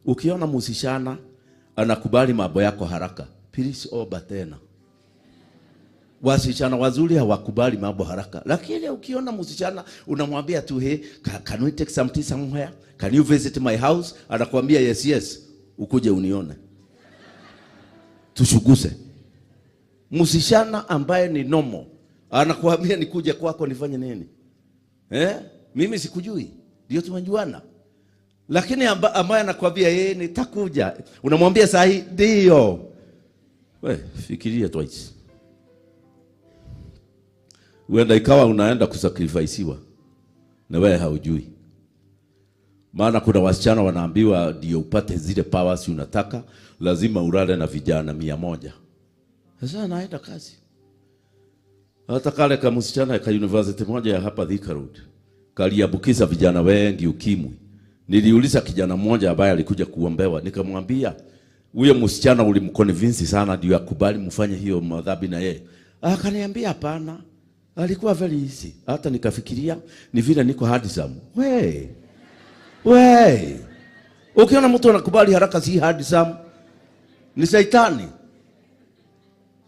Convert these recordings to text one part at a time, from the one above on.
Ukiona msichana anakubali mambo yako haraka, please omba tena. Wasichana wazuri hawakubali mambo haraka, lakini ukiona msichana unamwambia tu, "Hey, can we take some tea somewhere? Can you visit my house?" Anakuambia, Yes, ukuje unione tushuguse." Msichana ambaye ni normal anakuambia, "Nikuje kwako nifanye nini?" Eh? Mimi sikujui, ndio tumejuana. Lakini ambaye anakuambia yeye nitakuja, unamwambia saa hii ndio. We, fikiria twice. Huenda ikawa unaenda kusacrificiwa na wewe haujui. Maana kuna wasichana wanaambiwa ndio upate zile powers unataka, lazima ulale na vijana 100. Sasa anaenda kazi. Hata kale ka msichana ka university moja ya hapa Thika Road kaliambukiza vijana wengi ukimwi. Niliuliza kijana mmoja ambaye alikuja kuombewa, nikamwambia, "Huyo msichana ulimconvince sana ndio akubali mfanye hiyo madhambi na yeye?" Akaniambia, "Hapana, alikuwa very easy. Hata nikafikiria ni vile niko handsome." We we, ukiona mtu anakubali haraka, si handsome, ni saitani.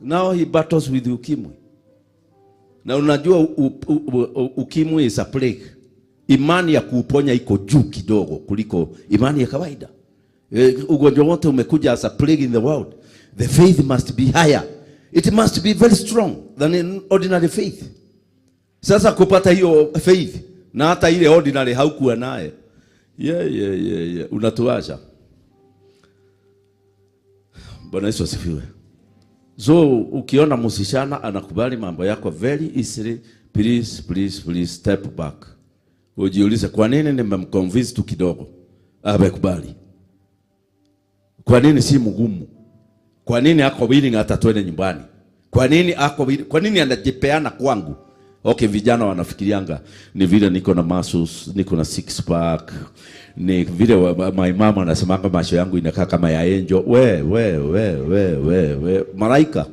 Now he battles with ukimwi. Na unajua ukimwi is a plague. Imani ya kuuponya iko juu kidogo kuliko imani ya kawaida. Ugonjwa wote umekuja as a plague in the world. The faith must be higher. It must be very strong than in ordinary faith. Sasa kupata hiyo faith na hata ile ordinary haukuwa naye. Yeah. Unatuacha. Bwana Yesu asifiwe. So ukiona msichana anakubali mambo yako very easily, please, please, please step back. Ujiulize, kwa nini nimemconvince tu kidogo amekubali? Kwa nini si mgumu? Kwa nini ako willing hata twende nyumbani? Kwa nini ako willing? Kwa nini anajipeana kwangu? Okay, vijana wanafikirianga ni vile niko na muscles, niko na six pack, ni vile my mama anasemanga macho yangu inakaa kama ya angel. We we we we we we, malaika.